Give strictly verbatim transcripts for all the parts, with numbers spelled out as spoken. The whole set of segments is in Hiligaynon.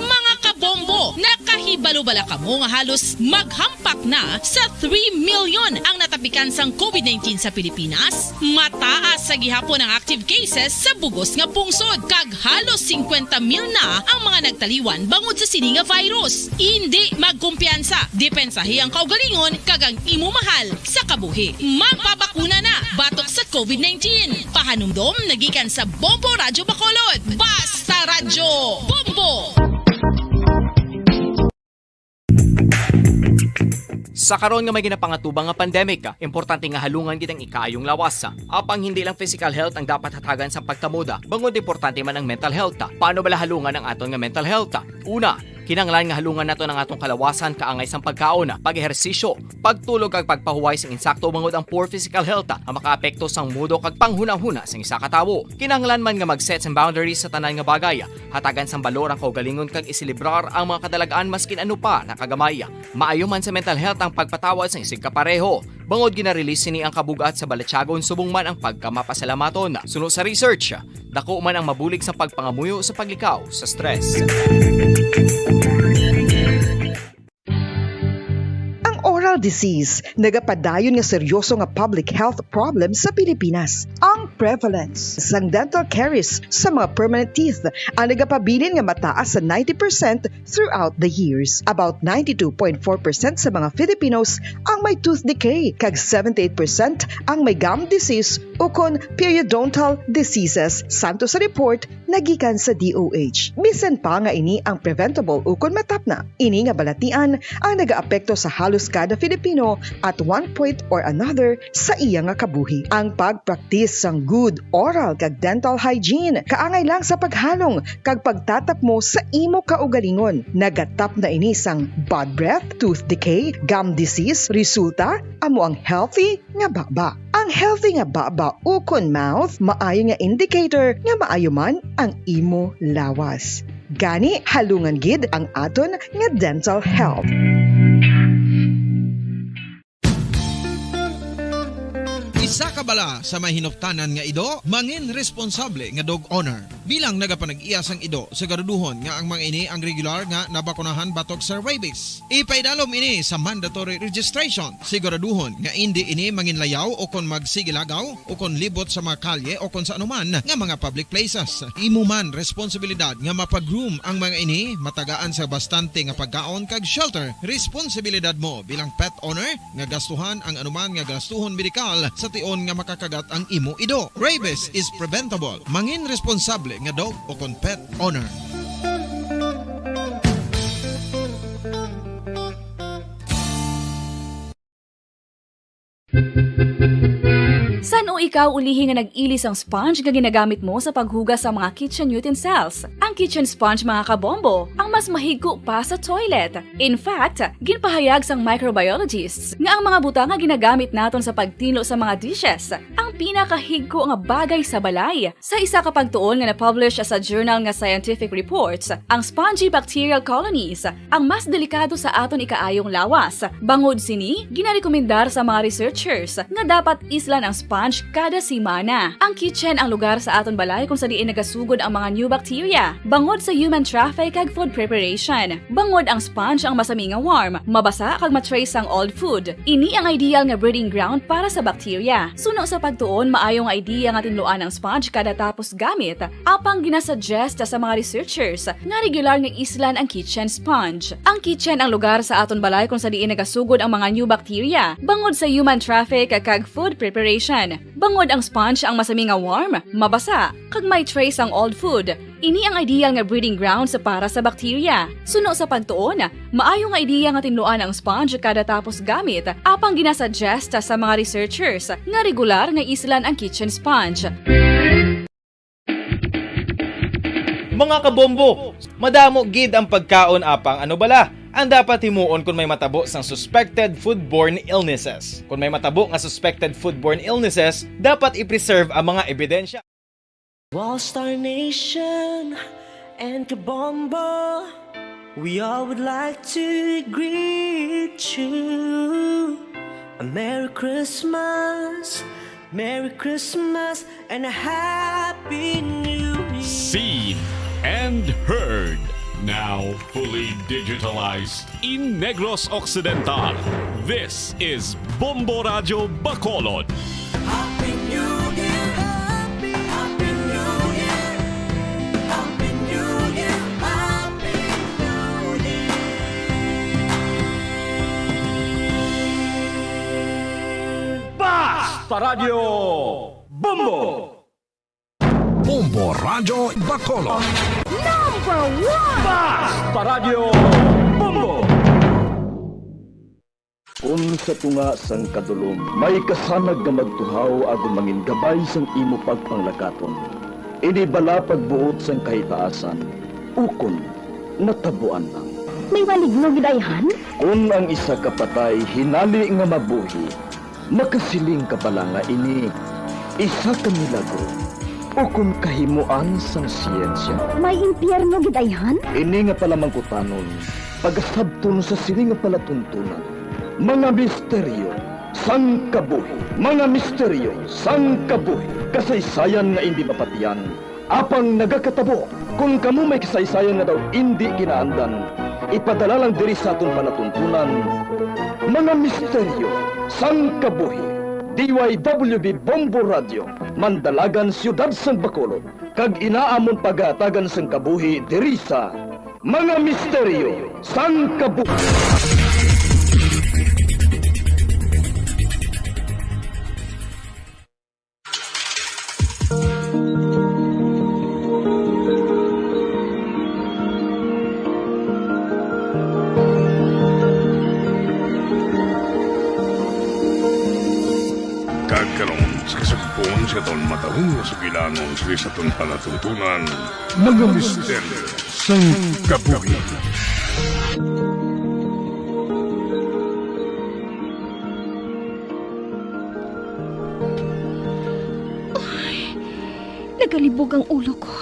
Mga kabombo, nakahibalo bala kamo nga halos maghampak na sa three million ang natapikan sang COVID nineteen sa Pilipinas? Mataas sa gihapon ang active cases sa bugos nga pungsod, kag halos singkwenta mil na ang mga nagtaliwan bangod sa sini nga virus. Indi magkumpiyansa, depensahi ang kaugalingon kag ang imo mahal sa kabuhi. Magpabakuna na batok sa COVID nineteen. Pahanumdom nagikan sa Bombo Radyo Bacolod. Basta Radyo Bombo! Sa karon nga may ginapangatubang nga pandemic, importante nga halungan gid ang ikaayong lawas. Apang hindi lang physical health ang dapat hatagan sang pagkamoda, bangod importante man ang mental health. Paano bala halungan ang aton nga mental health? Una, kinahanglan nga halungan naton ang aton kalawasan kaangay sang pagkaon, pag-ehersisyo, pagtulog kag pagpahuway sing insakto, bangod ang poor physical health ang makaapekto sang mudo kag panghunahuna sang isa ka tawo. Kinahanglan man nga mag-set sang boundaries sa tanan nga bagay, hatagan sang balor ang kaugalingon kag iselebrar ang mga kadalag-an maskin ano pa na kagamay. Maayo man sa mental health ang pagpatawad sang isigkapareho, bangod gina-release sini ang kabug-at sa balatyagon subong man ang pagkamapasalamaton. Suno sa research, dako man ang mabulig sa pagpangamuyo sa paglikaw sa stress. Ang oral disease nagapadayon nga seryoso nga public health problem sa Pilipinas. Ang prevalence sang dental caries sa mga permanent teeth ang nagapabilin nga mataas sa ninety percent throughout the years. About ninety-two point four percent sa mga Filipinos ang may tooth decay, kag seventy-eight percent ang may gum disease ukon periodontal diseases, santo sa report nagikan sa D O H. Bisan pa nga ini ang preventable ukon matapna, ini nga balatian ang nagaapekto sa halos kada Filipino at one point or another sa iya nga kabuhi. Ang pagpraktis sang good oral kag dental hygiene kaangay lang sa paghalong kag pagtatapmo sa imo kaugalingon. Nagatapna ini sang bad breath, tooth decay, gum disease, resulta amo ang healthy nga baba. Ang healthy nga baba ukon mouth maayo nga indicator nga maayo man ang imo lawas. Gani, halungan gid ang aton nga dental health. Isa ka bala sa may hinuptanan nga ido, mangin responsable nga dog owner. Bilang nagapanag-iya sang ido, siguraduhon nga ang mga ini ang regular nga nabakunahan batok sa rabies. Ipaidalom ini sa mandatory registration. Siguraduhon nga indi ini manginlayaw o kon magsigilagaw o kon libot sa mga kalye o kon sa anuman nga mga public places. Imo man responsibilidad nga mapag-groom ang mga ini, matagaan sa bastante nga pagkaon kag shelter. Responsibilidad mo bilang pet owner nga gastuhan ang anuman nga gastuhon medikal sa tion nga makakagat ang imo ido. Rabies is preventable. Mangin responsable nga dog o kon pet owner. San-o ikaw ulihi nga nag-ili sang sponge nga ginagamit mo sa paghugas sa mga kitchen utensils? Ang kitchen sponge, mga kabombo, ang mas mahigko pa sa toilet. In fact, ginpahayag sang microbiologists nga ang mga butang nga ginagamit naton sa pagtinlo sa mga dishes ang pinakahigko nga bagay sa balay. Sa isa ka pagtuon nga na-publish sa journal nga Scientific Reports, ang spongy bacterial colonies ang mas delikado sa aton ikaayong lawas. Bangod sini, ginarekomendar sa mga researchers nga dapat islan ang sponge kada semana. Ang kitchen ang lugar sa aton balay kung sa diin nagasugod ang mga new bacteria, bangod sa human traffic kag food preparation. Bangod ang sponge ang masami nga warm, mabasa kag ma-trace ang old food. Ini ang ideal nga breeding ground para sa bacteria. Suno sa pagtuon, maayo nga idea nga tinluan ang sponge kada tapos gamit, apang ginasuggest sa mga researchers nga regular nga islan ang kitchen sponge. Ang kitchen ang lugar sa aton balay kung sa diin nagasugod ang mga new bacteria, bangod sa human traffic kag food preparation. Bangod ang sponge ang masami nga warm, mabasa, kag may trace ang old food. Ini ang ideal nga breeding grounds para sa bacteria. Suno sa pagtuon, maayo nga ideya nga tinluan ang sponge kada tapos gamit, apang ginasuggest sa mga researchers nga regular nga islan ang kitchen sponge. Mga kabombo, madamo gid ang pagkaon, apang ano bala ang dapat himuon kon may matabo sang suspected foodborne illnesses? Kon may matabo nga suspected foodborne illnesses, dapat i-preserve ang mga ebidensya. Wall Star Nation and Kabombo, we all would like to greet you a Merry Christmas, Merry Christmas, and a Happy New Year. Seed And heard. Now fully digitalized in Negros Occidental. This is Bombo Radyo Bacolod. Happy New Year! Happy, Happy New Year! Happy New Year! Happy New Year! Basta Radyo Bombo! Bombo Radyo Bacolod. Number one! Basta Radyo Bombo! Kun sa tunga sang kadulom may kasanag nga magtuhaw agud mangin gabay sang imo pagpanglakaton, ini bala pagbuot sang kahitaasan, ukon natabuan lang. May maligno gid ayhan? Kun ang isa ka patay hinali nga mabuhi, makasiling ka bala nga ini isa ka milagro ukon kahimoan sang siyensya. May impyerno gid ayhan? Ini nga palamangkutanon pagasabton sa sini nga palatuntunan, mga misteryo sang kabuhi, mga misteryo sang kabuhi, kasaysayan nga indi mapatiyan, apang nagakatabo. Kon kamo may kasaysayan nga daw indi kinaandan, ipadala lang diri sa aton palatuntunan, mga misteryo sang kabuhi. D Y W B Bombo Radio, Mandalagan, Siyudad sang Bacolod, kag ina amon pagahatagan sang kabuhi diri sa Mga Misteryo sang Kabuhi. Kag karon, sa kasugpon sa aton matahom nga sugilanon sa aton palatuntunan, mga misteryo sang kabuhi. Ay, nagalibog ang ulo ko.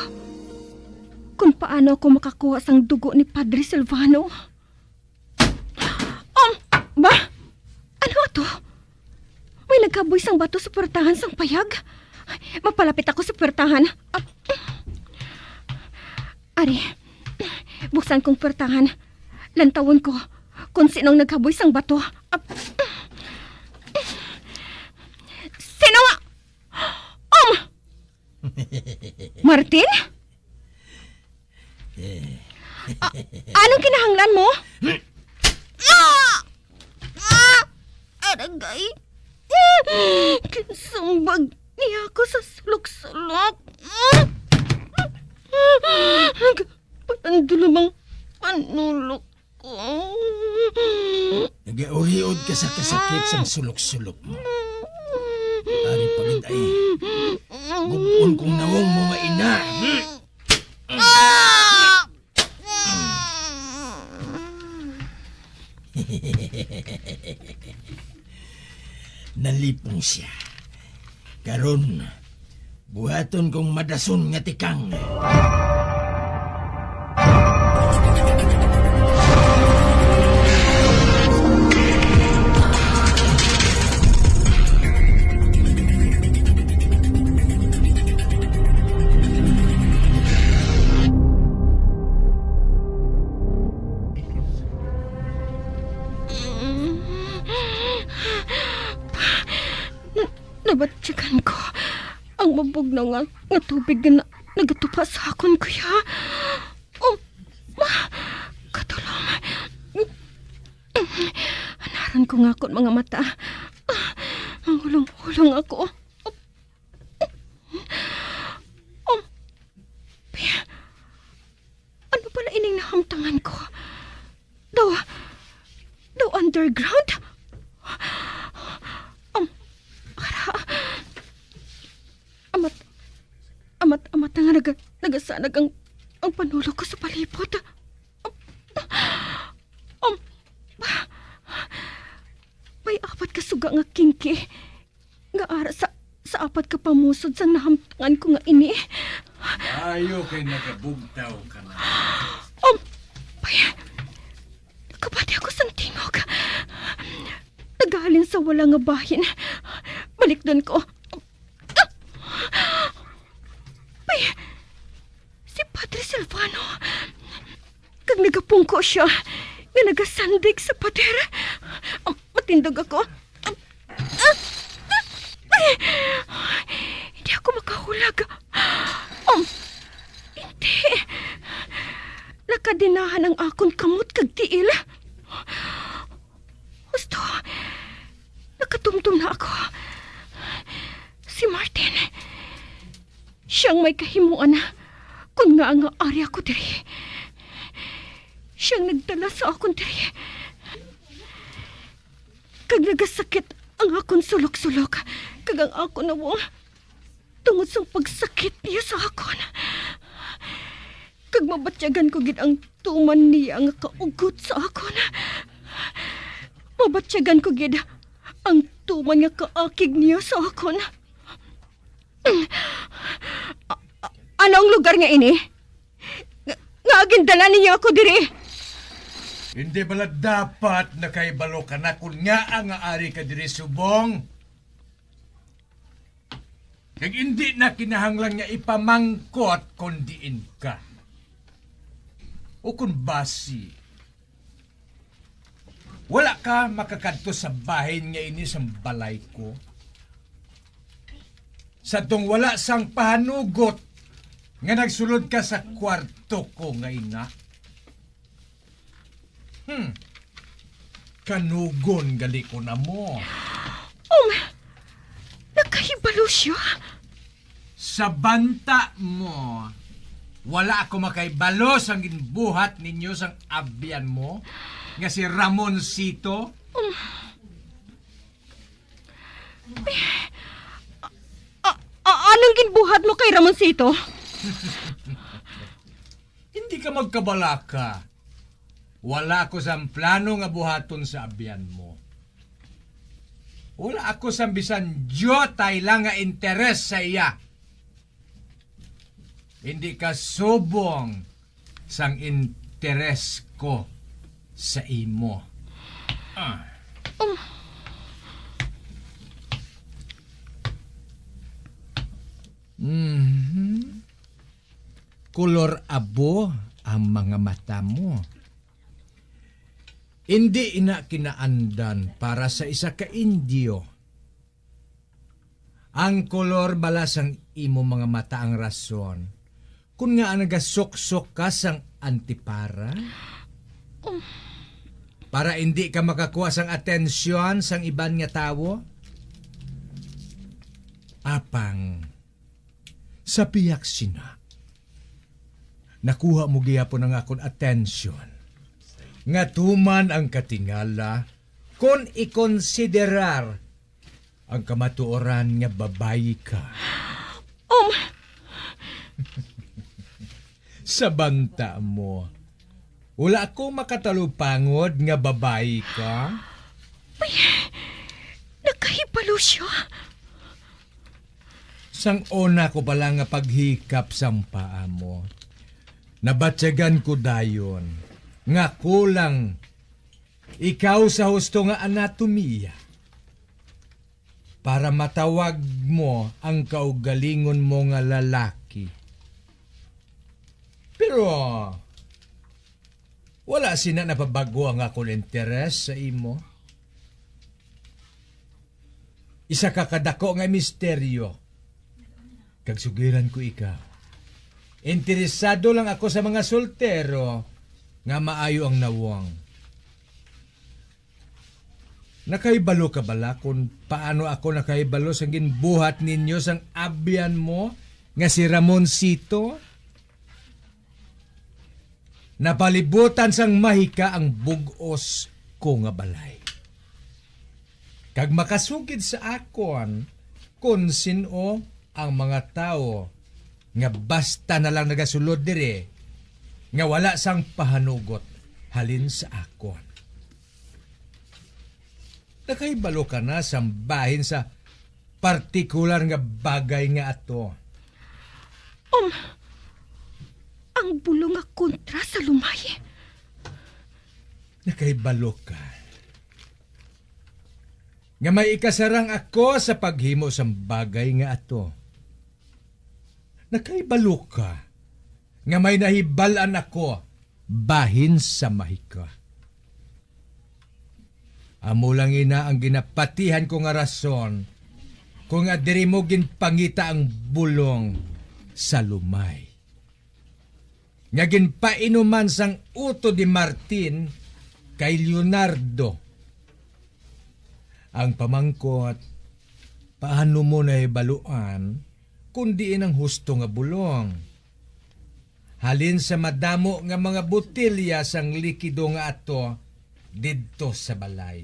Kung paano ako makakuha sang dugo ni Padre Silvano? Um, ba? Ano ato? May nagkaboy sang bato sa puwertahan sang payag. Mapalapit ako sa puwertahan. Ah, ari, buksan kong puwertahan. Lantawon ko kung sino ang nagkaboy sang bato. Ah, sino nga? Um! Martin? Eh. A-, anong kinahanglan mo? Ah! Ah! Aragay. Kinsumbag niya ako sa sulok-sulok. Nagpalandulom ang panulok ko. Nagauriod ka sa kasakit sang sulok-sulok mo. Ari pa gid ay. Gub-on kong nawong mo nga ina. Nalipong siya. Karon, buhaton kong madason nga tikang. Na-, nabatyagan ko ang mabugnaw nga, nga tubig nga na-, nagatupa sa akon, kuya. Oh, ma-, katulong. Anaran ko nga akon mga mata. Ang hulong-hulong ako. Um, ano pala ining nahamtangan ko? Daw, daw underground? Um, ara, amat, amat, amat na nga naga-, nagasanag ang, ang panulok ko sa palibot. Um, um, may apat ka suga nga kingki nga ara sa, sa apat ka pamusod sang nahamtangan ko nga ini. Maayo kay nagabugtaw ka na. Um, bay, nakabati ako sang tingog. Nagahalin sa wala nga bahin. Balikdon ko. Bay, si Padre Alvano, kag nagapungko sia nga nagasandig sa pader. Ah, matindog ako. Ah, ah, ay! Hindi ako makahulag. Um, hindi. Nakadinahan ang akon kamot kag tiil. Husto, nakatumtom na ako. Si Martin, siya ang may kahimuan kon ngaa nga ari ako diri. Siya ang nagdala sa akon diri. Kag nagasakit ang akon sulok-sulok, kag ang akon nawong tungod sang pagsakit niya sa akon. Kag mabatyagan ko gid ang tuman niya nga kaugot sa akon. Mabatyagan ko gid ang tuman nga kaakig niya sa akon. A-, a-, ano ang lugar nga ini? Nga, nga gindala ninyo ako diri? Hindi bala dapat nakahibalo ka na kon ngaa nga ari ka diri subong? Kag indi na kinahanglan nga ipamangkot kon diin ka. O kon basi, wala ka makakadto sa bahin nga ini sang balay ko, sadtong wala sang pahanugot nga nagsulod ka sa kwarto ko nga ina. Hmm. Kanugon gali ko na mo. Um, nakahibalo siya? Sa banta mo, wala ako makahibalo sang ginbuhat ninyo sang abyan mo nga si Ramoncito? Um, a-, a-, anong ginbuhat mo kay Ramoncito? Hindi ka magkabalaka. Wala ako sang plano nga buhaton sa abyan mo. Wala ako sang bisan diutay lang nga interes sa iya. Hindi ka subong sang interes ko sa imo. Ah. Um. Mhm. Kolor abo ang mga mata mo. Indi ina kinaandan para sa isa ka Indio. Ang kolor bala sang imo mga mata ang rason kon ngaa nagasuksok ka sang antipara? Um. Para indi ka makakuha sang atensyon sang iban nga tawo? Apang, sa biyak sina, nakuha mo gihapon ang akon atensyon nga tuman ang katingala kon ikonsiderar ang kamatuoran nga babayi ka. Um. Sa banta mo, wala ako makatalupangod nga babayi ka. Ay, nakahibalo siya. Sang una ko pa lang nga paghikap sang paa mo, nabatyagan ko dayon nga kulang ikaw sa husto nga anatomiya para matawag mo ang kaugalingon mo nga lalaki. Pero wala sina napabag-o ang akon interes sa imo. Isa ka kadako nga misteryo. Kag sugiran ko ikaw, interesado lang ako sa mga soltero nga maayo ang nawong. Nakahibalo ka bala kon paano ako nakahibalo sang ginbuhat ninyo sang abyan mo nga si Ramoncito? Napalibutan sang mahika ang bug-os ko nga balay. Kag makasugid sa akon kon sin-o ang mga tawo nga basta na lang nagasulod diri nga wala sang pahanugot halin sa akon. Nakahibalo ka na sang bahin sa partikular nga bagay nga ato. Um, ang bulong nga kontra sa lumay. Nakahibalo ka nga may ikasarang ako sa paghimo sang bagay nga ato. Nakahibalo ka nga may nahibal-an ako bahin sa mahika. Amo lang ina ang ginapatihan ko nga rason kung nga diri mo ginpangita ang bulong sa lumay nga ginpainuman sang Uto de Martin kay Leonardo. Ang pamangkot, paano mo nahibaluan kung diin ang husto nga bulong? Halin sa madamo nga mga botelya sang likido nga ato didto sa balay.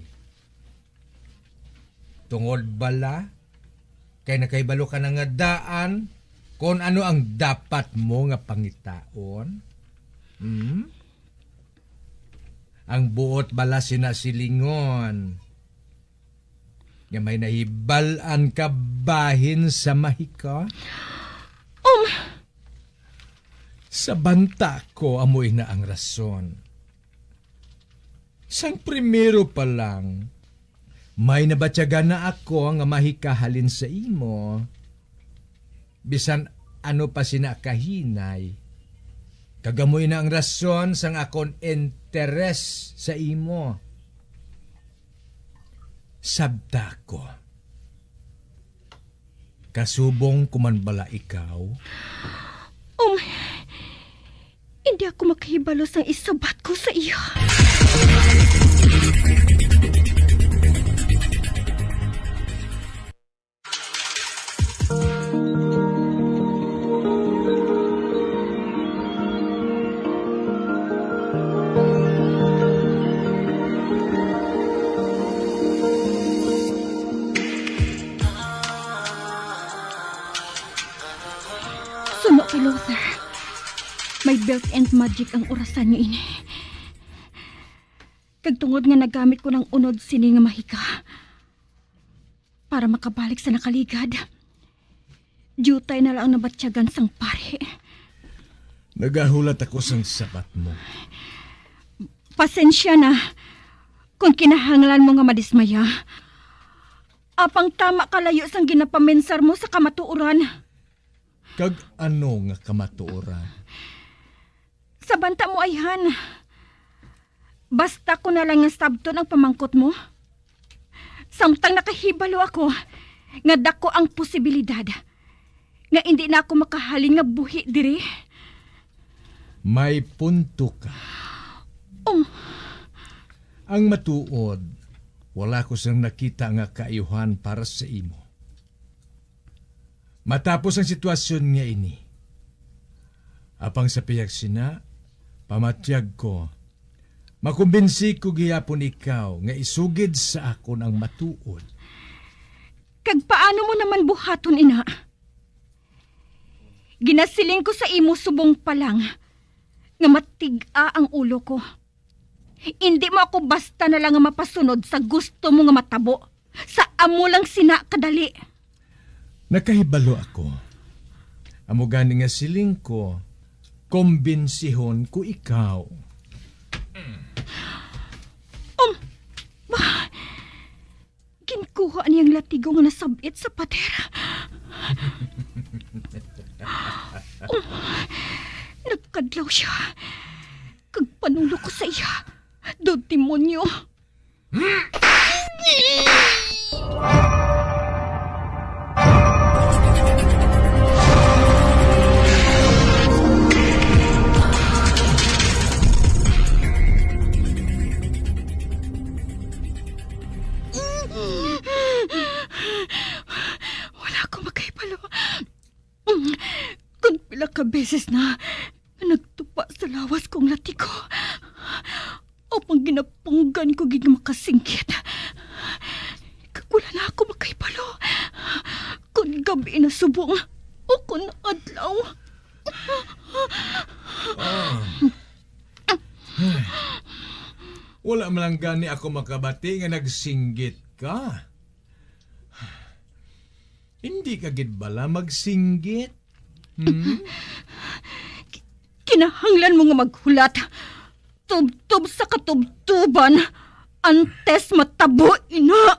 Tungod bala kay nakahibalo ka na nga daan kon ano ang dapat mo nga pangitaon? Hmm? Ang buot bala sina silingon nga may nahibal-an ka bahin sa mahika? Um, Sa banta ko, amo ina ang rason. Sang primero pa lang, may nabatyagan na ako nga mahika halin sa imo, bisan ano pa sina kahinay. Kag amo ina ang rason sang akon interes sa imo. Sabta ko. Kasubong ko man bala ikaw? Um, hindi ako makahibalo sang isabat ko sa iya. Suno kay Luther, may built-in magic ang orasan nga ini. Kag tungod nga nagamit ko ng unod sini nga mahika para makabalik sa nakaligad, diutay na lang ang nabatyagan sang pari. Nagahulat ako sang sabat mo. Pasensya na kung kinahanglan mo nga madismaya. Apang tama kalayo sang ginapaminsar mo sa kamatuoran. Kag ano nga kamatuoran? Sa banta mo, ayhan, basta ko na lang nga sabton ang pamangkot mo. Samtang nakahibalo ako nga dako ang posibilidad nga indi na ako makahalin nga buhi diri. May punto ka. Um. Ang matuod, wala ko sang nakita nga kaayuhan para sa imo. Matapos ang sitwasyon nga ini. Apang sa pihak sina, pamatyag ko, makumbinsi ko gihapon ikaw nga isugid sa akon ang matuod. Kag paano mo naman buhaton ina? Ginasiling ko sa imo subong pa lang nga matig-a ang ulo ko. Indi mo ako basta na lang nga mapasunod sa gusto mo nga matabo, sa amo lang sina kadali. Nakahibalo ako. Amo gani nga siling ko, kombinsihon ko ikaw. Um, bah, ginkuha niya ang latigo nga nasab-it sa pader. Um, nagkadlaw siya. Kag panulo ko sa iya, daw demonyo. Wala ko makahibalo. Kon pila ka beses na nagtupa sa lawas ko ang latigo, apang ginapunggan ko gid nga makasinggit. Kag wala na ako makahibalo kon gab-i na subong o kon adlaw. Ah. Wala man lang gani ako makabati nga nagsinggit ka. Hindi ka gid bala magsinggit? Hmm? Ki-, kinahanglan mo nga maghulat. Tubtob sa katubtoban, antes matabo ina.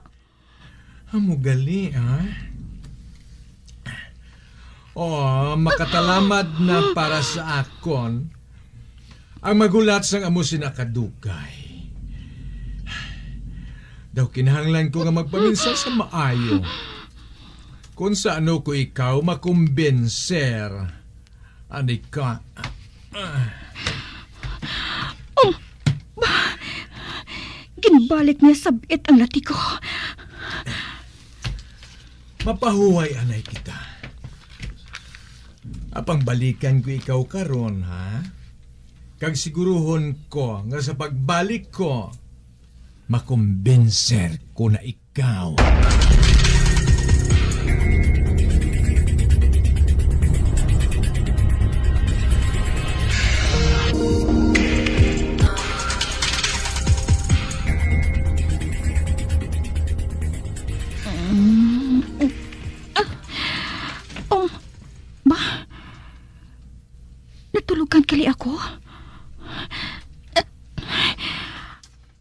Amo gali, ha? Oh, makatalamad na para sa akon ang maghulat sang amo sina ka dugay. Daw kinahanglan ko nga magpaminsar sa maayo. Kung sa ano ko ikaw makumbinser, ani ka? Um, ba, ginbalik niya sab-it ang lati ko. Mapahuway anay kita. Apang balikan ko ikaw karon, ha? Kag siguruhon ko nga sa pagbalik ko, makumbinser ko na ikaw. Mm. Ah, um, ba? Natulugan gali ako?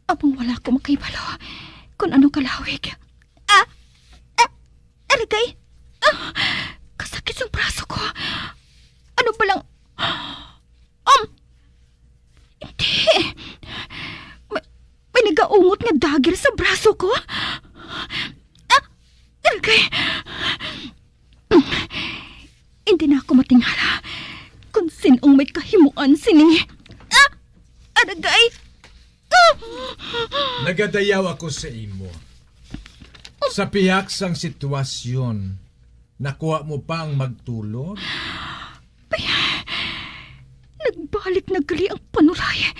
Amang wala ko makahibalo kung ano kalawig. Ah! Ah! Aragay! Ah! Kasakit sang braso ko. Ano ba lang? Um! Hindi. May, may nagaungot nga dagger sa braso ko. Ah! Aragay! Hindi na ako matingala kung sin-ong may kahimuan sini. Ah! Aragay! Ah! Nagadayaw ako sa imo. Sa pihak sang sitwasyon, nakuha mo pa ang magtulod? Nagbalik na gali ang panulay.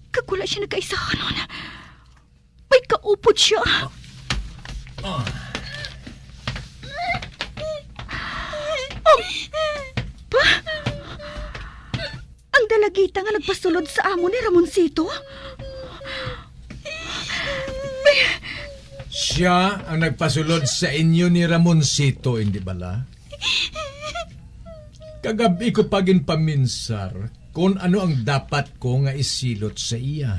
Kag wala siya nagkaisahanon. May kaupod siya. Ah. Oh! Pa? Ang dalagita nga nagpasulod sa amo ni Ramoncito? Siya ang nagpasulod sa inyo ni Ramoncito, hindi bala? Kagab-i ko pa ginpaminsar kung ano ang dapat ko nga isilot sa iya.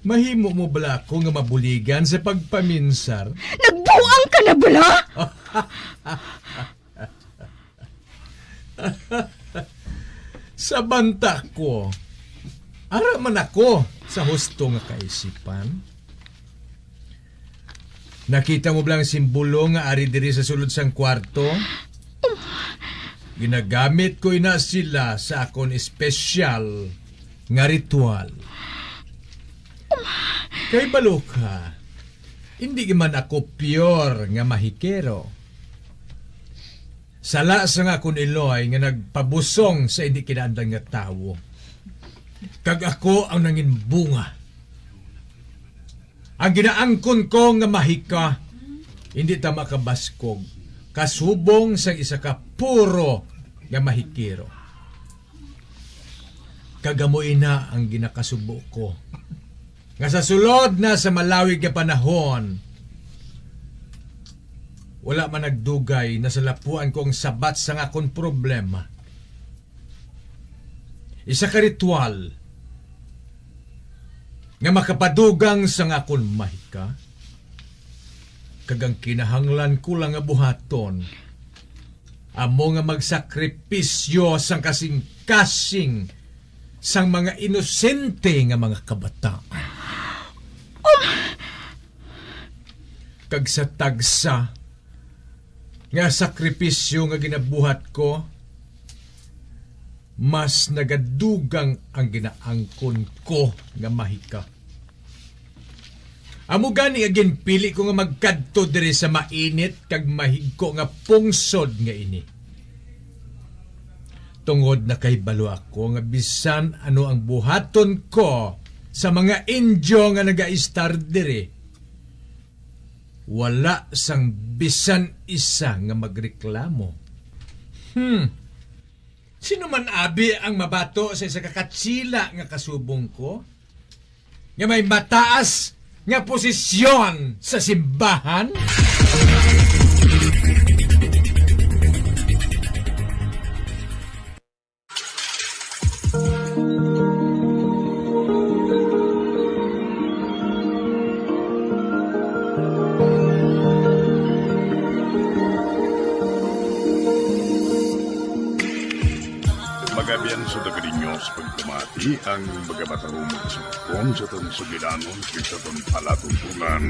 Mahimo mo bala ako nga mabuligan sa pagpaminsar? Nagbuang ka na bala? Sa banta ko, ara man ako sa husto nga kaisipan. Nakita mo bala ang simbolo nga ari diri sa sulod sang kwarto? Ginagamit ko ina sila sa akon espesyal nga ritual. Kay balo ka, hindi man ako pure nga mahikero. Sala sang akon iloy nga nagpabusong sa hindi kinaandan nga tawo. Kag ako ang nangin bunga. Ang ginaangkon ko nga mahika, hindi ta makabaskog, kasubong sang isa ka puro nga mahikero. Kag amo ina ang ginakasubo ko, nga sa sulod na sa malawig nga panahon, wala man nagdugay, nasalapuan ko ang sabat sang akon problema. Isa ka ritual nga makapadugang sang akon mahika, kag ang kinahanglan ko lang nga buhaton amo nga magsakripisyo sang kasing-kasing sang mga inosente nga mga kabataan. Kag sa tagsa nga sakripisyo nga ginabuhat ko, mas nagadugang ang ginaangkon ko nga mahika. Amo gani nga ginpili ko nga magkadto diri sa mainit kag mahigko nga pungsod nga ini. Tungod nakahibalo ako nga bisan ano ang buhaton ko sa mga Indio nga nagaistar diri, wala sang bisan isa nga magreklamo. Hmm. Sino man abi ang mabato sa isa ka katsila nga kasubong ko nga may mataas nga posisyon sa simbahan? Sa taga ninyo sa pagpamati ang mga matarong nga sangkon sa aton sugilanon kag sa aton palatuntunan,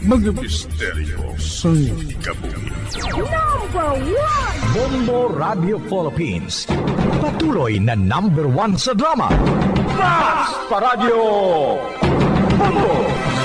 mga misteryo sa kabuhi. Number one! Bombo Radio Philippines. Patuloy na number one sa drama. Basta Radio Bombo!